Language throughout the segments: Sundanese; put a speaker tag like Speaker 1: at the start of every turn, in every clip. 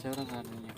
Speaker 1: Cara kan bener.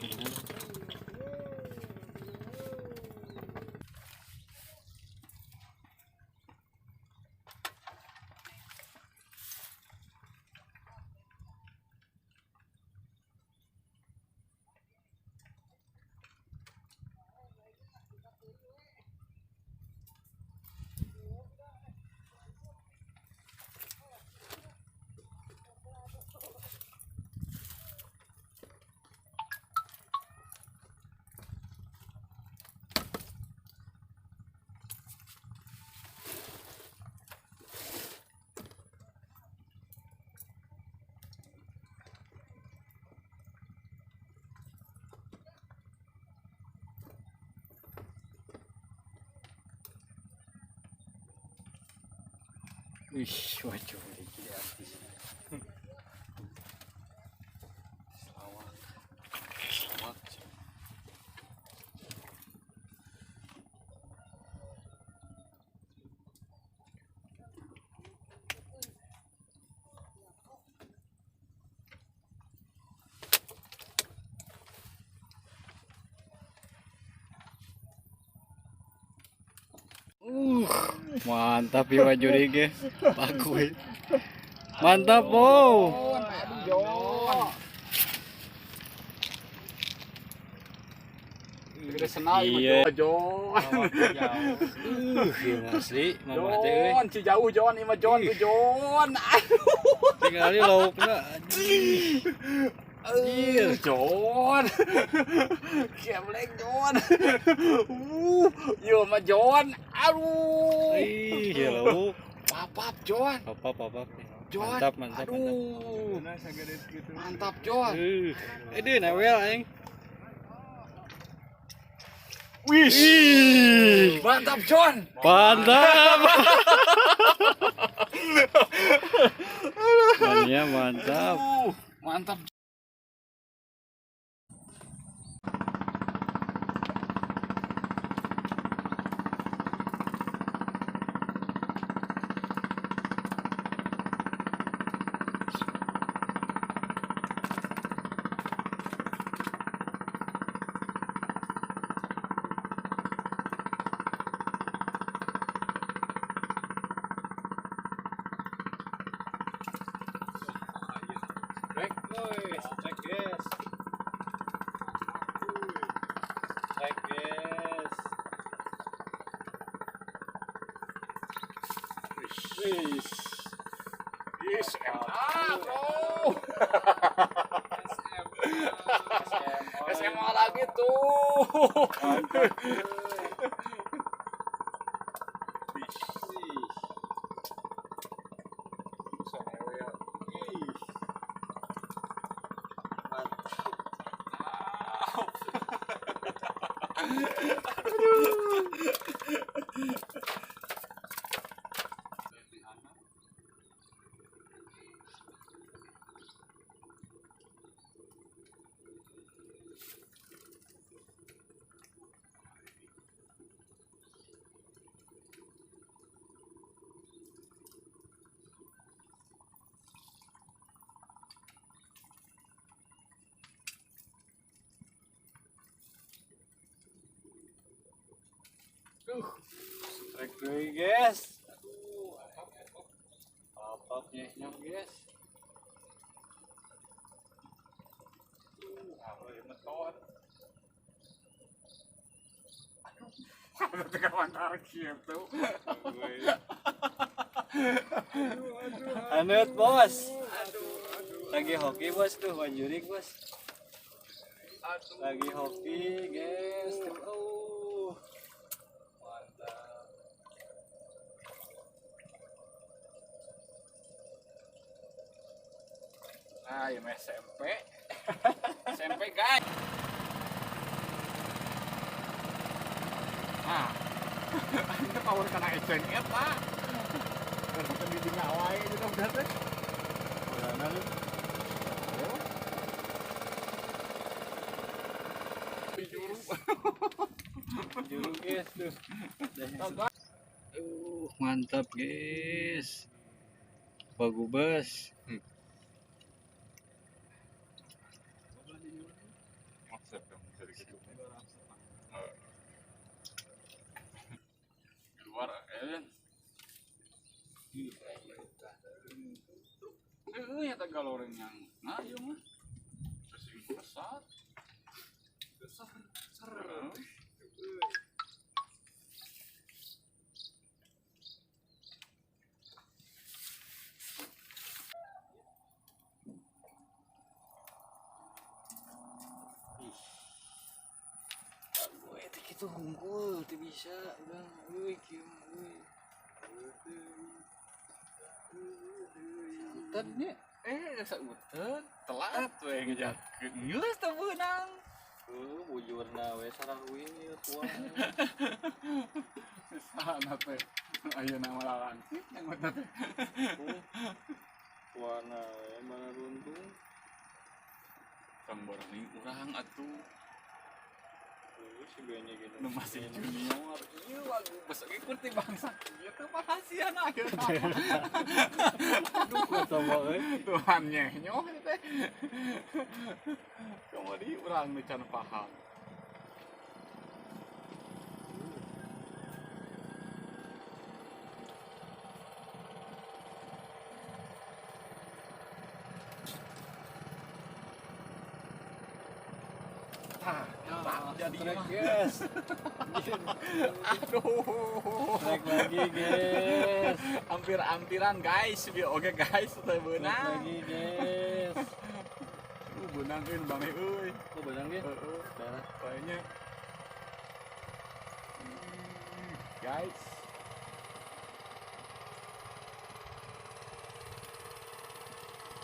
Speaker 1: Wih, waduh, ini artis. Selawak, selawak. Mantap ya Pak Jurik ya. Bagus. Mantap, wow. Iya. Asli, mama teh euy.
Speaker 2: Jon, jauh Jon, ieu mah Jon tuh Jon.
Speaker 1: Tinggali laukna. Anjir,
Speaker 2: Jon. Geblek Jon. Ieu mah Jon. Aduh.
Speaker 1: Ih, ya lauk.
Speaker 2: Papap Jon.
Speaker 1: Papap, papap.
Speaker 2: Jon.
Speaker 1: Mantap, mantap,
Speaker 2: aduh.
Speaker 1: Mantap.
Speaker 2: Mantap Jon.
Speaker 1: Aduh, nawel aing.
Speaker 2: Wih. Mantap Jon.
Speaker 1: Mantap. Mania mantap.
Speaker 2: Mantap.
Speaker 1: Strike guys. Strike guys. Wih.
Speaker 2: SMA bro. SMA lagi tuh.
Speaker 1: Mantap. Strike lagi guys. Aduh, apa nya guys.
Speaker 2: Aduh, tekawan tarik gitu.
Speaker 1: Anut bos. Lagi hoki bos tuh, Wanjurik bos. Lagi hoki guys. Tuh. Mantap.
Speaker 2: Nah, ya SMP. SMP guys. Ah. Ini power kana eceng eta. Kan di dina wae gitu udah teh.
Speaker 1: Mana lu?
Speaker 2: Juru.
Speaker 1: Juru guys tuh. Mantap guys. Bagubas.
Speaker 2: Luar eh. Heeh, eta galoreng yang nah ieu mah. Sing besar.
Speaker 1: Besar. Ser. Itu unggul, tuh bisa, udah, wih, kieu, wih.
Speaker 2: Utet nya, sautet, telat we ngejatkeun. Geus teu beunang.
Speaker 1: Bujurna we sarang uing ieu tuang.
Speaker 2: Sana teh. Ayeuna malah langsip yang teh.
Speaker 1: Tuana we mana runtung.
Speaker 2: Kang borani urang atuh.
Speaker 1: Si Benny gitu.
Speaker 2: Nu masih junior. Ieu lagu besok ikut ti bangsa. Ieu teh pahasian ayeuna.
Speaker 1: Aduh, kata euy.
Speaker 2: Tuhan nyehnyoh teh. Kamari urang nu can paham. Jadi
Speaker 1: guys.
Speaker 2: Aduh.
Speaker 1: Naik lagi guys.
Speaker 2: Hampir-hampiran guys. Oke guys, teh beunang.
Speaker 1: Naik lagi guys.
Speaker 2: Beunang euy bang euy.
Speaker 1: Oh, beunang ge?
Speaker 2: Heeh.
Speaker 1: Daerah
Speaker 2: kayaknya. Guys.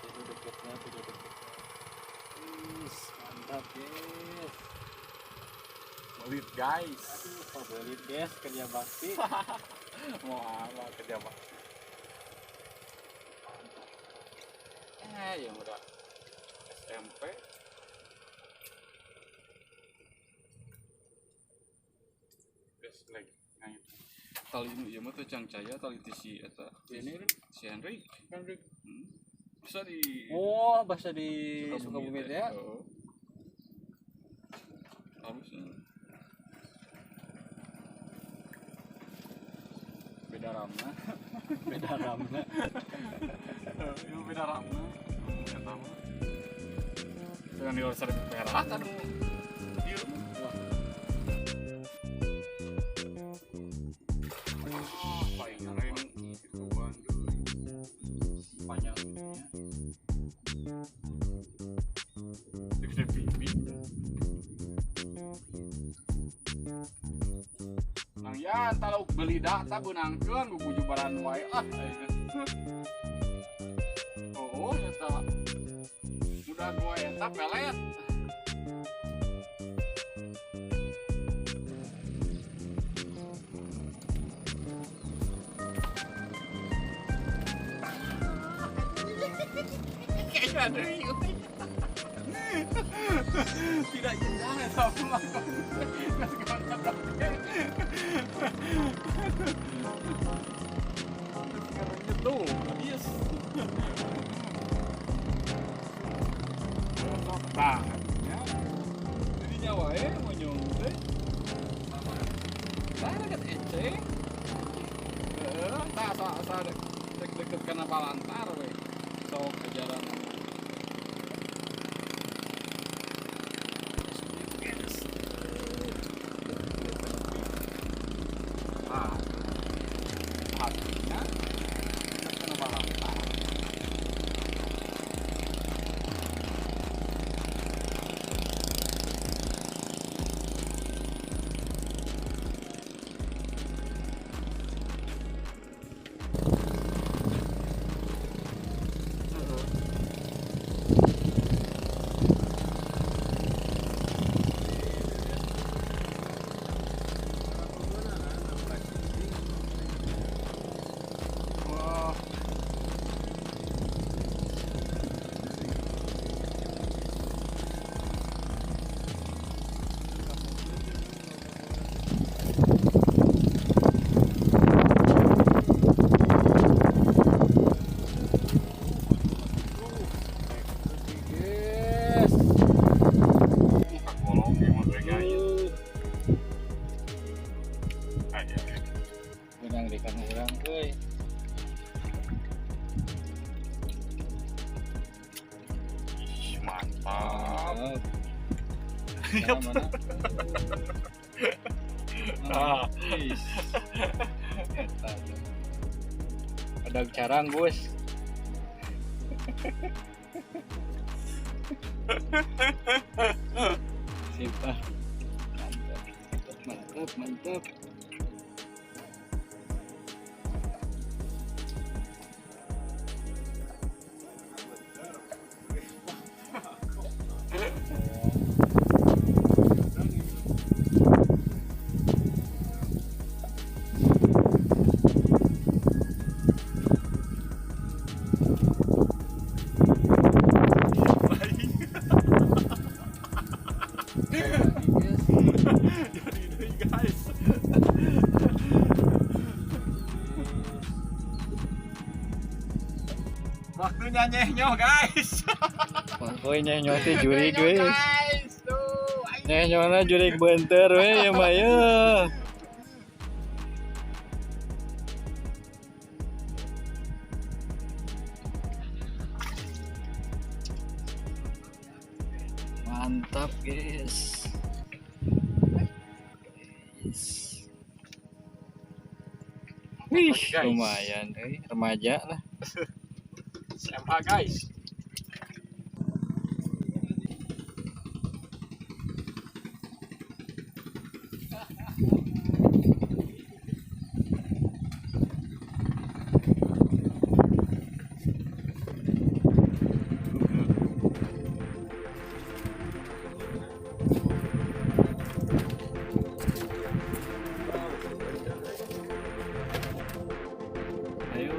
Speaker 1: Itu deketnya, itu deket. Mantap guys.
Speaker 2: Belit guys.
Speaker 1: Aduh, favorit guys, kerja bakti.
Speaker 2: Mau apa kerja bakti? Yang udah SMP. Best leg. Nah itu. Tali nu ieu mah teh cangcaya tali ti si eta. Si Henry.
Speaker 1: Henry.
Speaker 2: Bisa di
Speaker 1: Oh, bahasa di Sukabumi teh ya.
Speaker 2: Harusnya. Beda ramna.
Speaker 1: Beda ramna.
Speaker 2: Itu beda ramna. Eta mah. Dengan di luar perak anu. Ieu. Ah, paling keren gituan deui.
Speaker 1: Panjang.
Speaker 2: Gede pipi. Nang ya talauk beli data beunangkeun gugujubaran wae ah. Oh, eta. Udah gua eta pelet. Kayaknya deui. Tidak jenjang eta mah. Tuh, habis. Cocok banget ya. Jadi nyawa monyong teh. Tah deket ece. Heeh, tah asa deket kana palantar we. Sok kejaran. Ah. Hatinya kena palantar. Mantap. Mana?
Speaker 1: Ah. Ada carang, Bos. Sip ah. Mantap, mantap, mantap.
Speaker 2: Waktunya nyehnyoh guys.
Speaker 1: Woi nyehnyoh teh jurig we.
Speaker 2: Guys, tuh.
Speaker 1: Nyehnyohna jurig beunteur we ya mah ya. Mantap guys. Wih, lumayan, remaja lah.
Speaker 2: SMA guys.
Speaker 1: Ayo.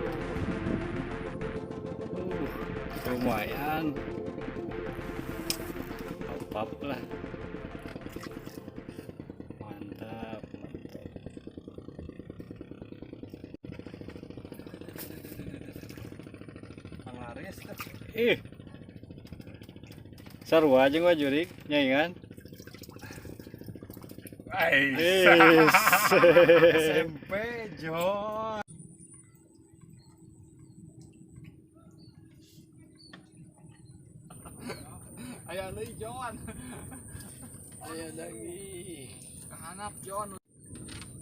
Speaker 1: Lumayan. Pop lah. Mantap, mantap.
Speaker 2: Panglaris.
Speaker 1: Ih. Sarua jeung wa jurig nyaingan.
Speaker 2: Ais. SMP John. Ayo deui John.
Speaker 1: Ayo lagi.
Speaker 2: Kehanap John.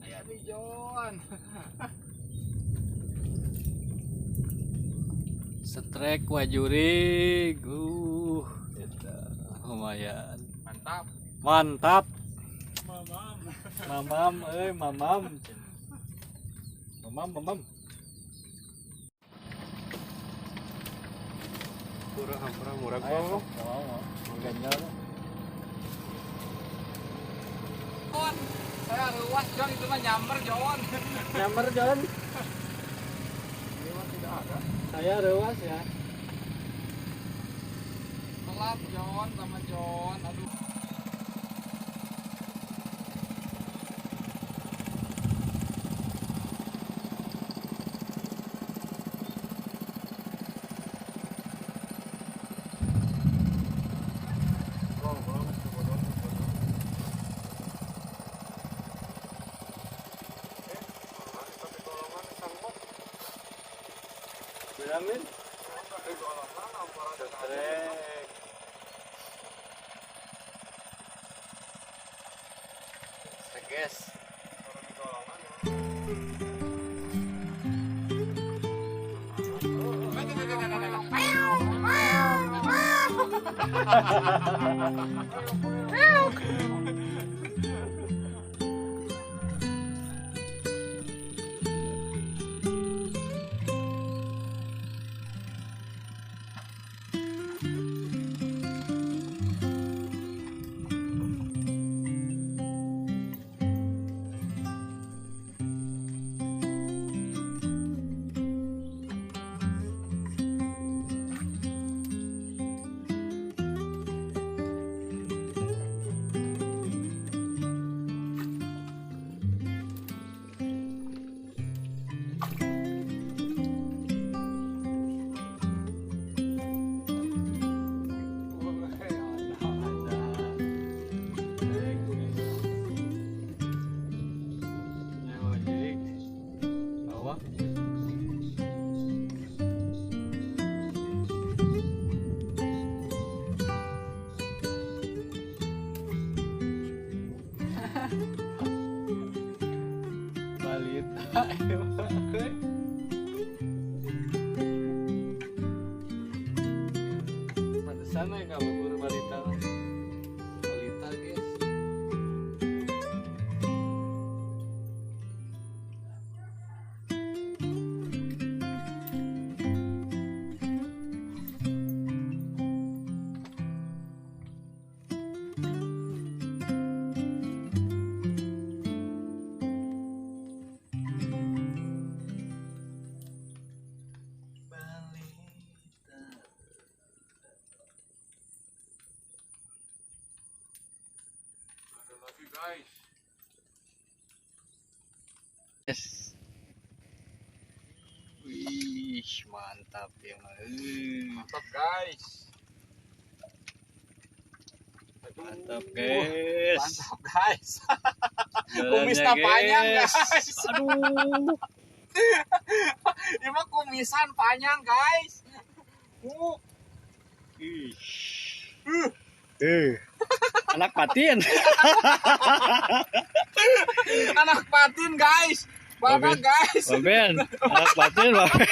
Speaker 2: Ayo deui John.
Speaker 1: Strek wajurig. Eta lumayan.
Speaker 2: Mantap.
Speaker 1: Mantap.
Speaker 2: Mamam.
Speaker 1: Mamam euy, mamam. Mamam, mamam.
Speaker 3: Murah, murah, murah.
Speaker 1: Ayo, mau, mau. Ganjal.
Speaker 2: John. Saya ruas John itu mah nyamber John.
Speaker 1: Nyamber John.
Speaker 2: Ini mah tidak ada.
Speaker 1: Saya ruas ya.
Speaker 2: Telat John sama John. Aduh.
Speaker 1: Bilangin. Strek. Seges. Pisan we ka Bogor balita mah. Balita, guys. Balita.
Speaker 2: Ada lagi, guys.
Speaker 1: Yes. Wih, mantap ya mah.
Speaker 2: Mantap, guys. Aduh,
Speaker 1: Mantap, guys.
Speaker 2: Mantap, guys.
Speaker 1: Jalannya,
Speaker 2: Kumisna panjang, guys.
Speaker 1: Aduh.
Speaker 2: Ini mah kumisan panjang, guys.
Speaker 1: Ih. Eh. Anak patin.
Speaker 2: Anak patin, guys. Bapak,
Speaker 1: Baben.
Speaker 2: guys.
Speaker 1: Baben, anak patin, Baben.